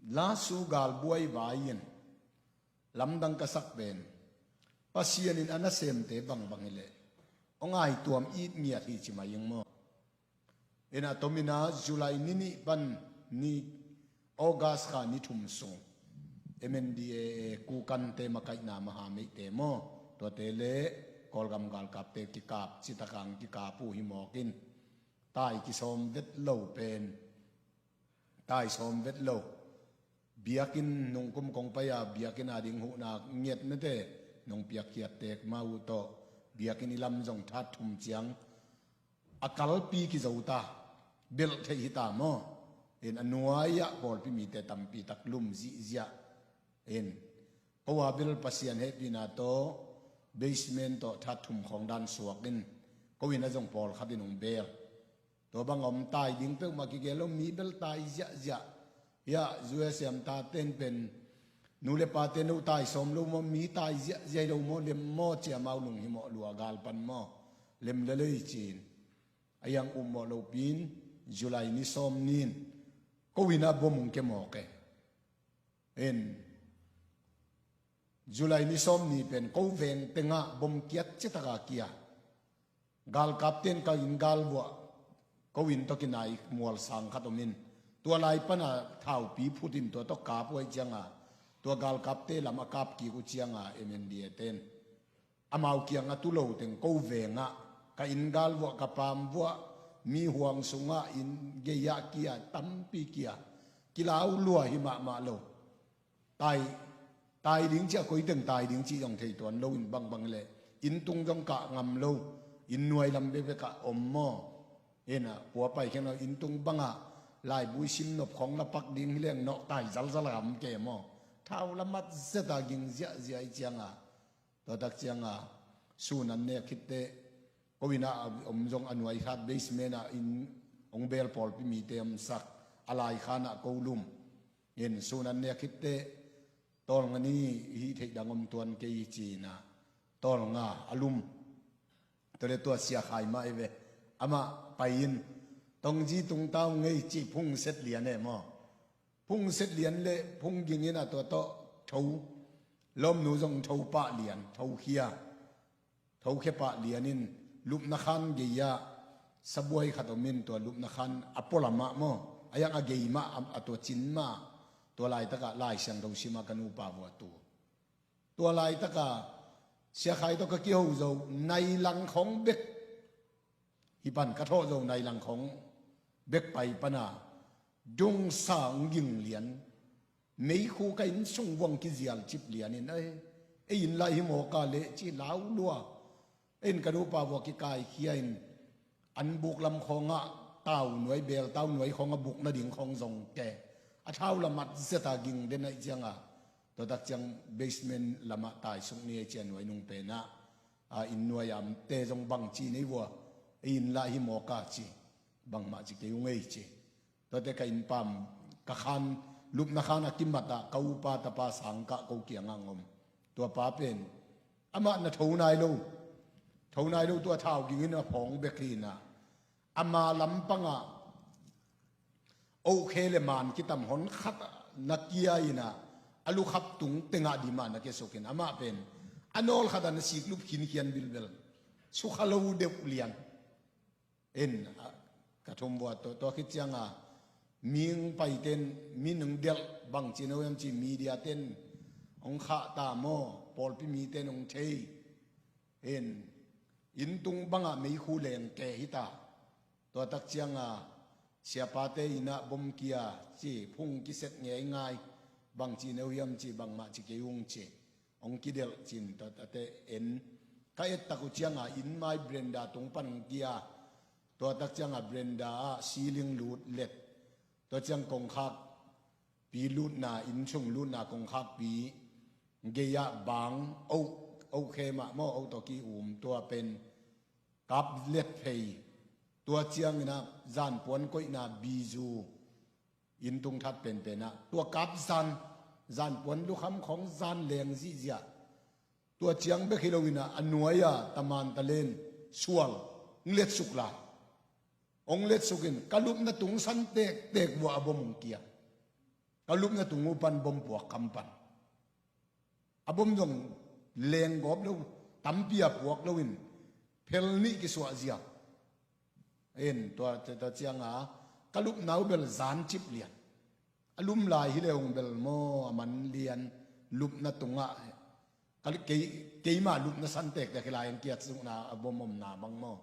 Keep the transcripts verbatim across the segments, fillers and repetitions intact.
Lasu galbuai vai-in lamdang ka sak pen Pasian in a nasemte bangbang hileh hong aituam it ngiat hi ci mai ing maw? Ina tomina July ni nih pan ni August kha ni thum sung M N D A A kukante makaihna mahameihte maw, tuate le Kawlgam galkapte kikap citakang kikap uh hi mawkin tai kisawm vet lo pen tai sawm vet lo. Biakinn nungkum kong pai-a biakinn ading huhna ngiat nate nong piakkhiat tek ma uh tawh biakinn i lam zong that thum ciang a kalpi kizo ta, belh theih hita maw? In a nuai-ah pawlpi mite tampi tak lum zihziah. In ko a bel Pasian hehpihna tawh basement tawh that thum khawng dan suak in ko in a zong pawlkhat in hong bel. Tua bang om tai ding peuhmah kigel lo, mi bel tai ziahziah. Hiah U S M taten pen nu le pate no tai sawm lo maw, mi tai ziahziah hi lo maw, lem maw cia mau lung hi mawh lua gal pan maw, lem lelei cin. A hiang um mawh lo pin July ni sawm nin ko in a bom hong ke mawk e. In July ni sawm ni pen ko veng tengah bom kiat ciataka kia. Galkapten ka inn galvuah ko inn tawh kinai mual sang khat om in tua lai pana thaupi phut in tua tawh kap uh aih cianga tua galkapte lam a kap kik uh cianga M N D A ten amau kiang a tu lo teng ko vengah ka inn galvuah ka pam vuah mi huang sungah inn gei-ah kia tampi kia kilau lua hi mahmah lo. Tai, tai ding cih a koi teng tai ding cih zong thei tuan lo in bangbang le inn tung zong kah ngam lo, inn nuai lam bekbek ah om maw? Ina pua pai kheng lo inn tung bangah laibu i sim nop khawng la pak ding hi leng nawh tai zalzal a om ke maw? Thau la mat zeta ging ziahziah i cianga tua tak cianga sun an nek khitteh ko ina a om zong a nuai khat basement ah in hong bel pawlpi mite om sak a lai khan ah ko lum. In sun an nek khitteh tawlnga ni hih theih dang om tuan kei cina tawlnga a lum. Tua le tua Sia Khai mah i ve amah pai in tongzi tungtau ngei ci phung set lian e maw? Phung set lian le phung ging in a tua tawh tho lawmnu zong tho pah lian tho khia. Thokhia pah lian in lupna khan gei-ah sabuai khat om in tua lupna khan a pualamah maw a yang a gei mah a tua cin mah tua laitakah Lai Siangtho simah ka nupa vuah tu. Tua laitakah Sia Khai tawh ka kiho zo nai lang khawng bek hi pan ka thawh zo nai lang khawng bek pai pana dungsa hong ging lian. Meikhu ka inn sung vuang kizial cip lianin ei inn lai hi mawka leh ci lau lua. Ei in ka nupa vua kikaikhia in an buk lam khawngah tau nuai bel tau nuai khawngah buk nading khawng zong ke a thau lamat zeta ging den aih cianga tua tak ciang basement lamah taisuk ni ei cia nuai nung penah a inn nuai amte zong bang ci nei vua ei inn lai hi mawka ci bangmah ci kei ung ei ci. Tuate ka innpam ka khan lupna khan a kimatah ka upa tapa sangkah ko kiangah ngom. Tua pa pen amah na tho nai lo. Tho nai lo tua thau gingin a phawng bek hinah ama lampangah ohkhe le man kitam hon khat na kia inah a lukhap tung tengah dimah na kiasukin amah pen a nawl khatah na siklup khinkhian bilbel sukha lo deuh lian. In ka thum vua tua khit cianga ming paiten mi nung delh bangci no yam ci media ten hong khahta maw pawlpi miten hong thei. In inntung bangah meikhu leng ke hita. Tua tak cianga siapate inah bomkia ci phung kiset ngeingai bangci no yam ci bangmah ci kei ung ci. Hong kidelh cin tuate en ka ettak uh cianga inn mai brenda tung pan hong kia. Tua tak cianga brenda ah ceiling lut let tua ciang kongkhak pi lutna inn sung lutna kongkhak pi gei-ah bang oh oh khe mah maw oh tawh ki um tua pen kap let phei. Tua cianginah zanpuan koihna bizu inntung that penpenah tua kap zan zanpuan lukham khawng zan leng zihziah. Tua ciang bek hi loinah a nuai-a taman talen sual hong letsuk lai. Hong letsukin ka lupna tungsan tektek vua a bom hong kia. Ka lupna tung uh pan bom puak kham pan. A bom zong lenggawp lo, tampi a puak loin phel nih kisuah zia. En tua, tua cianga ka lupna uh bel zan cip lian. A lum lai hi le hong bel maw, a man lian, lupna tungah. Ka, kei, keimah lupna san tektek hi lai, an kiat sukna a bom omna bang maw.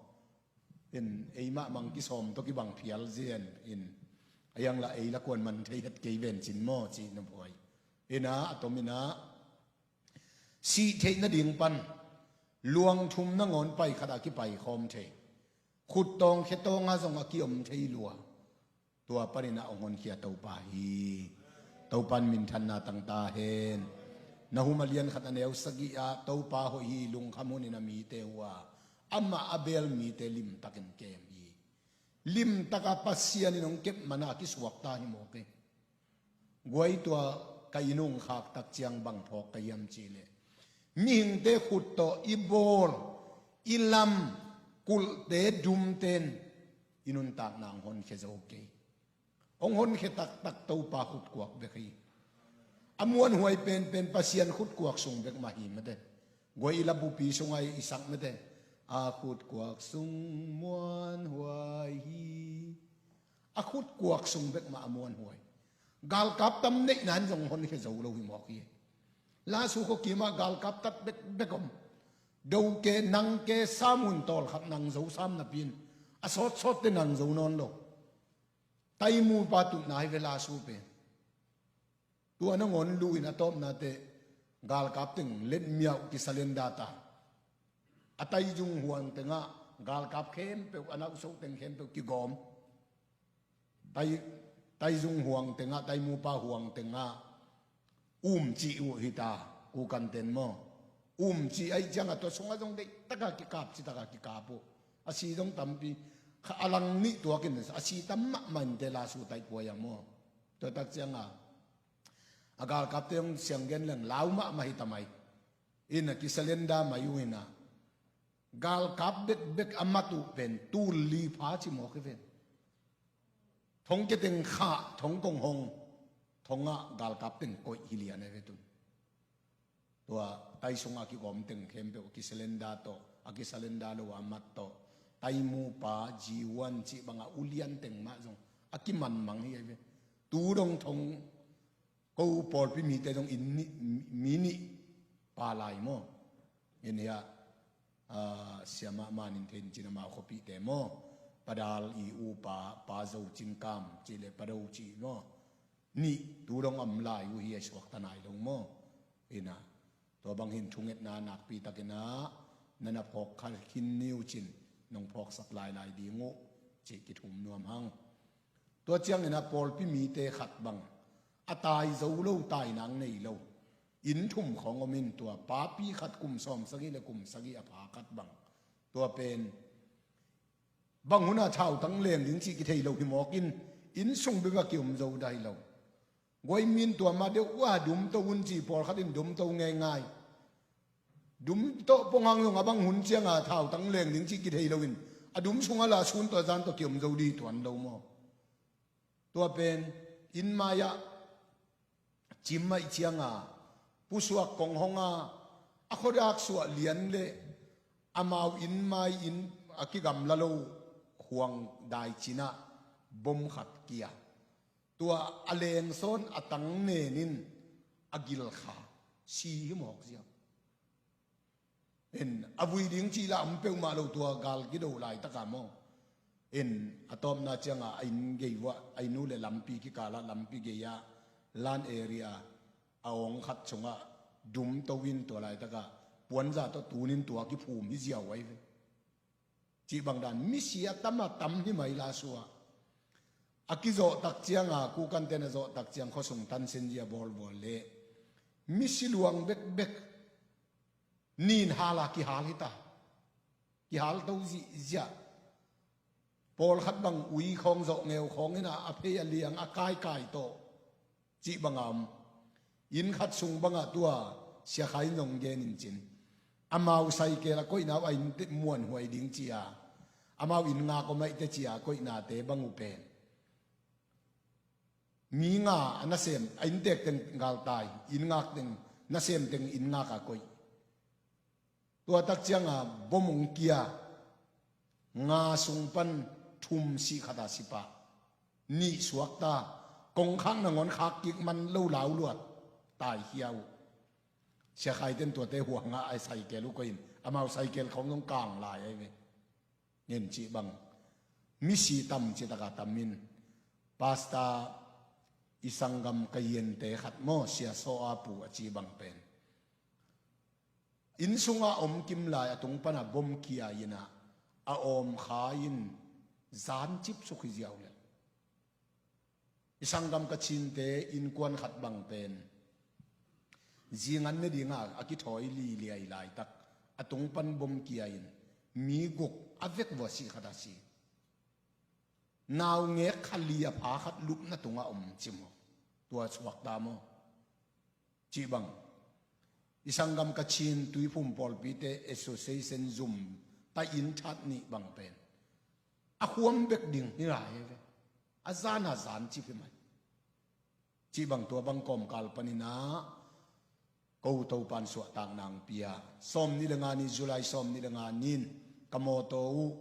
In eimah mang kisawm tawh kibang phial zen in, a yang la ei la kuan man thei het kei ven cin maw, ci na buai. Ina, a tom ina, sih theih nading pan luang thum nangawn pai khat a kipai khawm thei. Khut tawng khe tawnga zong a kiom thei lua. Tua panin a hong honkhia Topa hi. Topa in minthanna tang ta hen. Nahum a lian khat a neu sagih ah, Topa hoih hi, lungkham hunin a mite uh a, amah a beel mite limtakin kem hi. Limtaka Pasian in hong kep mana a kisuakta hi mawk hi. Guai, tua ka inn hong khak tak ciang bang phawk ka hiam cihleh, mihingte khut tawh i bawl, i lam, kulhte, dumten i nuntakna hong honkhia zo kei. Hong honkhia taktak Topa khutkuak bek hi. A muanhuai penpen Pasian khutkuak sung bek mah hi mate. Guai, i labupi sungah i sak mate. A khutkuak sung muanhuai hi. A khutkuak sung bek mah a muanhuai. Galkap tam neihna in zong honkhia zo lo hi mawk hi. Lasu khuakim ah galkap tat bekbek om. Doke nangke sam hun tawlkhat nang zo sam napi in a sawtsawtte nang zo nawn lo. Taimupa tutna hi ve Lasu pen. Tua nangawn luh in a tawpna teh galkap teng letmiauh kisalenda ta. A taizung huang tengah galkap khempeuh, a nauhsoh teng khempeuh kigawm. Tai, taizung huang tengah, taimupa huang tengah umcih uh hita, kukanten maw. Umcih ahih ciangah tua sungah zong deihtaka kikap, citaka kikap uh. A si zong tampi. Kha a lang nih tuakin a si tam mahmah in te Lasu taihpuai ah maw. Tua tak ciangah a galkapte hong sianggen leng lau mahmah hita mai. In a kisalenda mai uh in a, galkap bekbek a mat uh pen tul li pha ci mawk hi ven. Thong keteng khah, thong kong hong, thongah galkap teng koih hi lian a hi ve tun. Tua tai sungah a kigawm teng khempeuh a kisalenda tawh, a kisalenda lo a mat tawh, taimupa, G one cih bangah ulian teng mah zong a kimanmang hi a hi ve. Tu dong thong ko pawlpi mite zong inn nih, mi nih pa lai maw. In hiah, ah, siamah manin thein cin amau khuapihte maw. Padal i upa, Pa Zo Cin Kam cih le Pa Do cih maw. Nih tu dong om lai uh hi a, suakta nai lo maw. Ina, tua bang hin thungetna nakpi takin a, na na phawk kha khin ni uh cin, nong phawksak lailai ding uh cih kithum nuam hang. Tua ciangin a pawlpi mite khat bang a tai zo lo, tai nang nei lo inn thum khawng om in, tua papi khat kum sawm sagih le kum sagih a pha khat bang. Tua pen bang hunah thautang leng ding cih kithei lo hi mawk in, inn sung bek a kiom zo dah hi lo. Guai, min tua mah deuh uh a dum to un ci, pawlkhat in dum to ngeingai. Dum tawh pong hang zong a bang hun cianga thautang leng ding cih kithei loin a dum sungah la sun tawh zan tawh kiom zo dih tuan lo maw. Tua pen inn mai-ah cim ahih cianga pusuak kong honga a khuadak suah lian le amau inn mai inn a kigamla lo khuang dai cinah bom khat kia. Tua a lengsawn a tang nenin a gilkha si hi mawk ziau. In a vui ding cih la om peuhmah lo, tua gal kido laitaka maw. In a tawpna cianga a inn gei uah, a inn uh le lampi kikalah lampi gei-ah land area a awng khat sungah dum to in tua laitaka puanza tawh tunin tua kiphum hi ziau ahi ve. Cih bangdan misi a tam a tam hi mai Lasu ah. A kizawhtak cianga, kukanten a zawhtak ciang khuasung tansin zia bawlbawl le misi luang bekbek nin hala kihal hita. Kihal to zihziah. Pawlkhat bang ui khawng zawh ngeu khawng ina a phei a liang a kaikai tawh cih banga om. Inn khat sung bangah tua siakhai in zong genin cin, amau saikel a koihna uh a inn muanhuai ding cia, amau inn ngak om aihte cia koihnate bang uh pen Mi nga a nasem, a inntek teng galtai, inn ngak teng, nasem teng inn ngak a koih. Tua tak cianga bom hong kia, nga sung pan thum sih khat a si pah. Nih suakta, kongkhak nangawn khak kik man lo lau luat, taikhia uh. Sia Khai ten tuate huang ah a cycle uh koih in, amau cycle khawng zong kang lai ahi ve. Ngen cih bang, misi tam cih taka tam in, Pastor i sanggam ka yente khat maw, Sia Saw A Pu a ci bang pen, inn sungah om kim lai a tung pana bom kia in ah, a awm kha in zan cip suk hi ziau lel. I sanggam Kachinte innkuan khat bang pen, zingan ne dinga a kithawi liliai laitak, a tung pan bom kia in, mi guk a vek vua sih khat a si. Naungek kha li a pha khat lupna tungah om ci maw? Tua suakta maw? Cih bang, i sanggam Kachin Tuiphum Pawlpite Association zum ta inn that nih bang pen, a khuam bek ding hi lai hi ve. A zan a zan cip hi mai. Cih bang, tua bang kawmkal panin ah ko Topan suahtakna hong pia. Sawm nih le nga ni, July sawm nih le nga ni-in ka mawtaw uh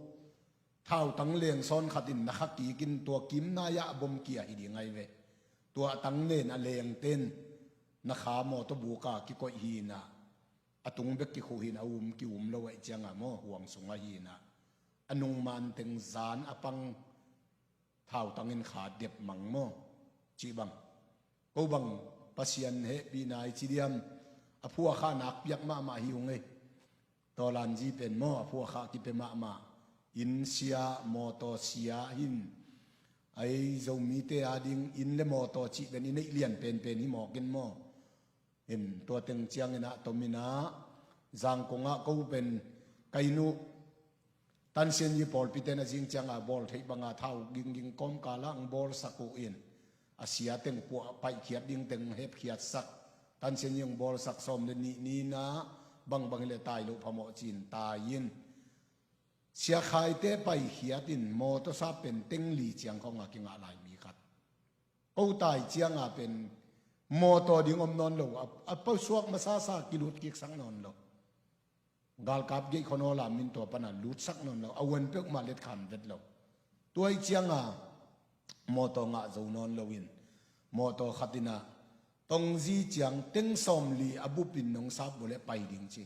thautang leng sawn khat in na kha kik in, tua kim nai-ah a bom kia hi ding ahi ve. Tua a tang nen a lengten na kha mawtaw buka kikoih hi in ah, a tung bek kikhuh hi in ah, a um ki-um lo ahih cianga maw, huang sungah hi in ah, a nungman teng zan a pang, thautang in kha dep mang maw? Cih bang, ko bang Pasian hehpihna i ci diam, a phu a khah nak piak mahmah hi ung ei. Tawlanzi pen maw, a phu a khah kipia mahmah. Inn sia, mawtaw sia hin, ei Zomite a ding inn le mawtaw cih pen i neih lian penpen hi mawk in maw? In tua teng ciangin ah tom in ah, Zangkong ah ko pen ka inn uh, Tansianyi pawlpite na zing cianga bawl theih banga thau gingging kawmkal ah hong bawlsak uh in, a sia teng puah paihkhiat ding teng hepkhiatsak, Tansianyi hong bawlsak sawm le nih ni-in ah, bangbang hileh tai loh phamawh ci-in tai in, Sia Khaite paikhiat in mawtaw sap pen teng li ciang khawng a kingah lai mi khat. Ko tai cianga pen mawtaw ding om nawn lo, a, a pau suak masasa kilut kiksak nawn lo. Galkap gate khawng aw lam in tua pana lutsak nawn lo, a uan peuhmah letkhan vet lo. Tua ih cianga mawtaw ngah zo nawn lo in, mawtaw khat in ah, Tongzi ciang teng sawmli a bup in nong sap uh leh pai ding ci.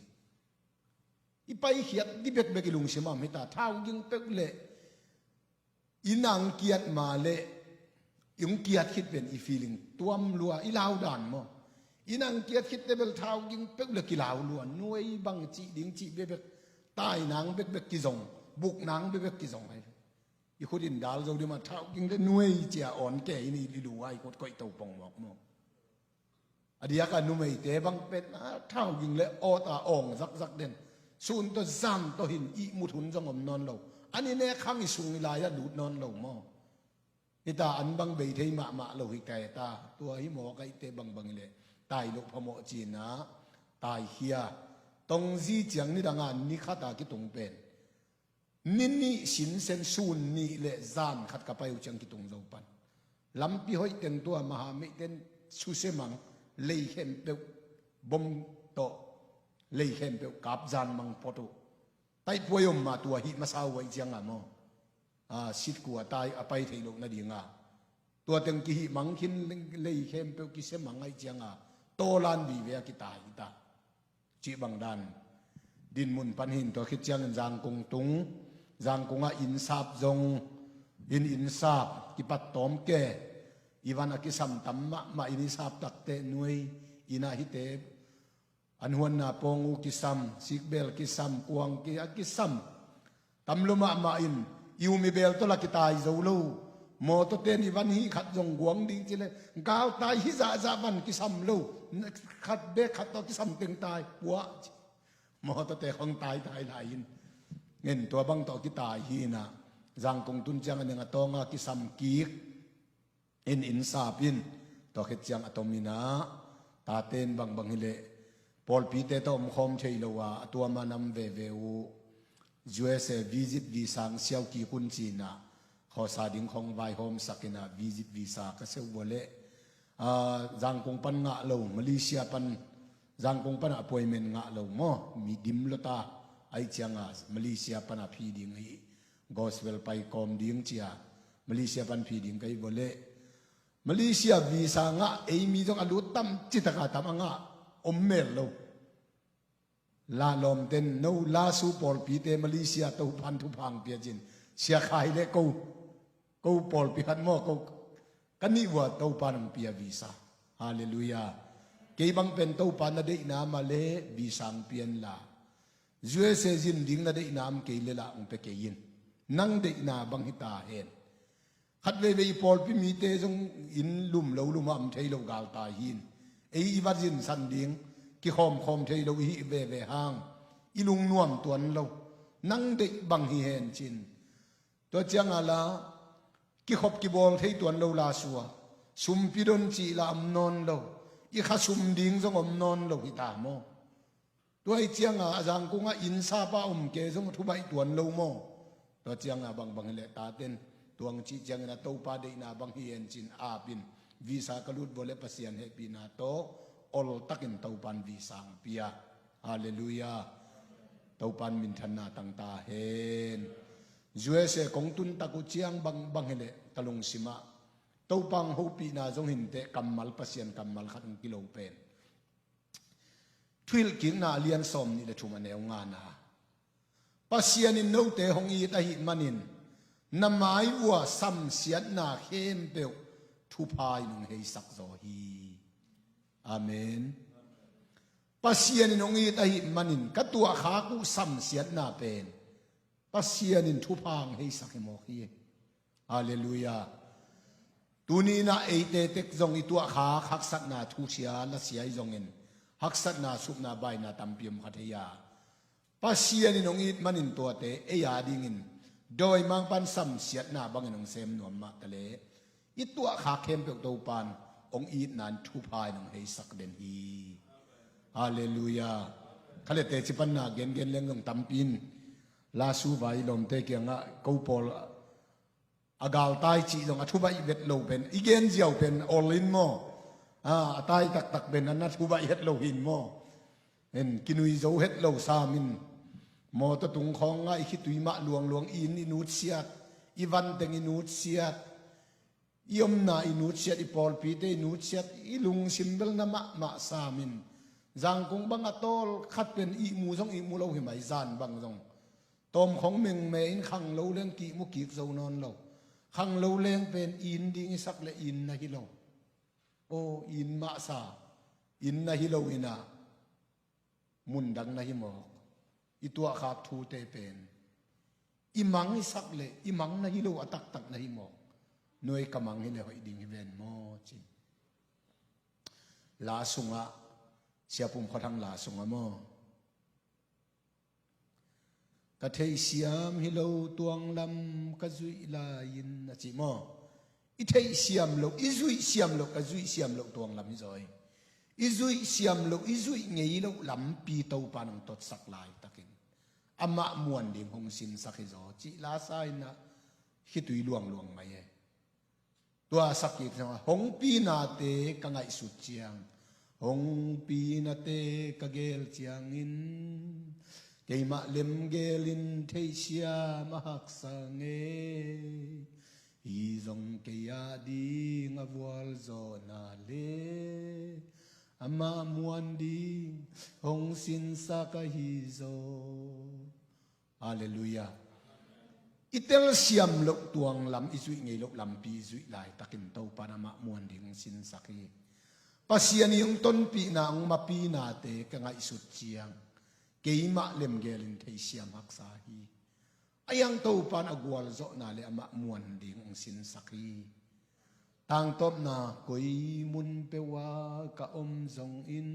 I paikhiat dih bekbek i lungsim ah om hi ta, thau ging peuh leh i nang kiat ma leh i hong kiat khit pen i feeling tuam lua, i laudan maw? I nang kiat khit teh bel thau ging peuh leh kilau lua, nuai bang cih ding cih bekbek, tai nang bekbek kizong, buk nang bekbek kizong ahi. I khut in dal zo dih mah, thau ging leh nuai cia awn ke in i lu a i khut koih to pongmawk maw? A diaka numeite bang pen a thau ging le awta awng zakzak den. Sun tawh zam tawh hin ihmut hun zong om nawn lo. An i nek hang i sung i lai-ah lut nawn lo maw? Hita an bang bei thei mahmah lo hi kei ta. Tua hi mawk ahihte bangbang hileh tai loh phamawh ci-in ah taikhia. Tongzi ciang nidanga ni khata kitung pen ni nih sinsen, sun nih le zan khat ka pai uh ciang kitung zo pan. Lampi hoih teng tua mahameih ten susia mang, lei khempeuh bom tawh, lei khempeuh kap zan mang phot uh. Taihpuai om mah tua hih masa uh ahih cianga maw? A, sitkua tai a pai theih loh nadinga tua teng kihih mang khin, lei khempeuh kisia mang ahih cianga tawlan vive a kitai hi ta. Cih bang dan dinmun pan hin, tua khit ciangin Zangkong tung, Zangkong ah innsap zong, inn innsap kipat tawm ke. I van a kisam tam mahmah, inn i sap takteh nuai inn ah hite an huanna pawng uh kisam, sikbel kisam, kuang ki a kisam. Tam lua mahmah in, i um i bel tawh la kitai zo lo. Mawtawte in i van hih khat zong guang ding ci leh, galtai hi zahzah van kisam lo. Khat bek khat tawh kisam teng tai puah ci. Mawtawte khong taitai lai in, ngen tua bang tawh kitai hi in ah, Zangkong tun ciang a neng a tawnga kisam kik. Inn innsap in, tua khit ciang a tom in ah, tate in bangbang hileh pawlpite tawh omkhawm thei lo a, a tuama nam veve uh U S A visit visa hong siau kik un ci-in ah, khawsa ding khawng vaihawmsak in ah, visit visa ka siau uh leh Zangkong pan ngah lo, Malaysia pan, Zangkong pan appointment ngah lo maw, mi dim lo ta. Ahi cianga Malaysia pana phi ding hi, gospel pai kawm ding cia Malaysia pan phi ding ka hi vawleh, Malaysia visa ngah ei mi zong a lut tam citaka tam a ngah om mel lo. Lahlawmten no lasu pawlpite Malaysia Topan thupha hong pia cin, Sia Khai le ko, ko pawlpi khat maw, ko ka nih vua Topan hong pia visa. Halleluiah. Kei bang pen Topa na deihna mah le visa hong pian la, U S A zin ding na deihna om kei le lah hong pia kei in. Nang deihna bang hita hen. Khat veivei i pawlpi mite zong inn lum lo lum a om thei lo galtai hi in. Ei i va zinsan ding kikhawmkhawm thei lo i hih veve hang i lungnuam tuan lo. Nang deih bang hi hen cin. Tua cianga la kikhop kibawl thei tuan lo la sua, sumpi don cih la om nawn lo. I kha sum ding zong om nawn lo hita maw? Tua hi cianga a Zangkong a inn sapa om ke zong a thubaih tuan lo maw? Tua cianga bangbang hileh taten tuang cih ciangin a Topa deihna bang hi en cin apin visa ka lut vawleh Pasian hehpihna tawh oltakin Topan visa hong pia. Halleluiah. Topan minthanna tangta hen. U S A kong tuntak uh ciang bangbang hileh ka lungsimah Topa hong hopihna zong hinteh kammal, Pasian kammal khat hong kilo pen Thuhilhkikna a lian sawm nih le thum a neu ngana, Pasian in note hong it ahih manin na mai vua samsiatna khempeuh thupha in hong heisak zaw hi. Amen. Pasian in hong it ahih manin ka tuahkhak uh samsiatna pen Pasian in thupha hong heisak hi mawk hi. Halleluiah. Tuni inah eite tek zong i tuahkhak haksatna thusia lasia i zongin haksatna supna baina tampi om kha thei a, Pasian in hong it manin tuate ei a dingin dawimangpan samsiatna bangin hong sem nuam mah taleh i tuahkhak khempeuh Topan hong itna in thupha in hong heisak den hi. Halleluiah. Khalete cipanna gengen leng zong tampi in lasu vai lawmte kiangah ko pawl a galtai cih zong a thubaih vet lo pen i genziau pen ol in maw? A tai taktak pen a na thubaih het lo hin maw? En kinui zo het lo sam in mawtaw tungkhawng ngah i khitui mah luangluang i inn i nutsiat, i vanteng i nutsiat, i omna i nutsiat, i pawlpite i nutsiat, i lungsim belna mahmah sam in Zangkong bang a tawl khat pen ihmu zong ihmu lo hi mai zan bang zong. Tawmkhawng mengme in khanglo leng kihmu kik zo nawn lo. Khanglo leng pen inn ding i sak le inn na hi lo. Aw inn mahsa inn na hi lo inah mundang na hi mawk. I tuahkhak thute pen i mang i sak le i mang na hi lo a taktak na hi mawk. Nuai ka mang hi le hoih ding hi ven maw cin. La sungah Siapum Khuathang la sungah maw? Ka theihsiam hi lo tuanglam ka zuih lai-in a ci maw? I theihsiam lo, i zuihsiam lo, ka zuihsiam lo tuanglam hi zaw hi. I zuihsiam lo, i zuih ngei lo lampi Topa nang totsak laitakin amah muan ding hong sinsak hi zaw cih lasa inah khitui luangluang mai e. Tua a sak kik ciangah hongpi nate ka ngaihsut ciang, hongpi nate ka geel ciangin keimah lemgelin theihsiam a haksa ngei. Hi zong kei a ding a vualzawhna le amah muan ding hong sinsak ahi zaw. Halleluiah. I telsiam loh tuanglam i zuih ngei loh lampi i zuih laitakin Topan amah muan ding hong sinsak hi. Pasian i hong tonpihna hong mapinate ka ngaihsut ciang keimah lemgelin theihsiam haksa hi. A iang Topan a gualzawhna le amah muan ding hong sinsak hi. Tangtawpna koi mun peuhah ka om zongin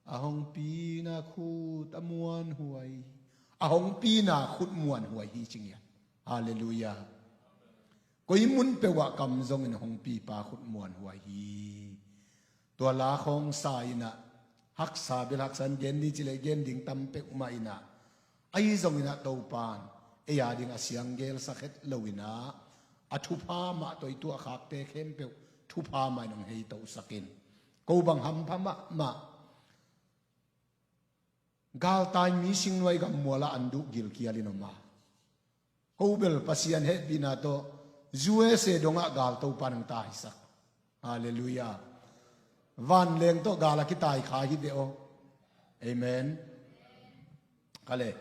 a hongpina khut a muanhuai, a hongpina khut muanhuai hi cingiat. Halleluiah. Koi mun peuhah ka om zongin a hongpipa khut muanhuai hi. Tua la khawngsa inah haksa bel haksa in gen ni cileh gen ding tam peuhmah inah ahi zong inah Topan ei a ding a siang gelsak het lo inah a thupha mah tawh i tuahkhakte khempeuh thupha mah in hong hei tohsak in. Ko bang hampha mahmah. Galtai mi singnuai gammual ah an duh gilkial in om a, ko bel Pasian hehpihna tawh U S A dongah gal Topa in hong taisak. Halleluiah. Vanleng tawh gal a kitai kha hi ve aw. Amen. Ka le,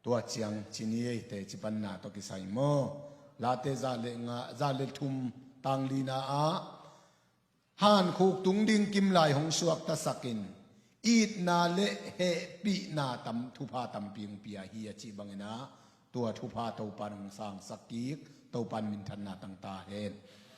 tua ciang ci ni ei, teci panna tawh kisai maw. Late za le nga, za le thum, tang lina ah, hankhuk tung ding kimlai hong suaktasak in, itna le hehpihna tam, thupha tampi hong pia hi a cih bangin ah, tua thupha Topa in hong sangsak kik, Topa in minthanna tang ta hen.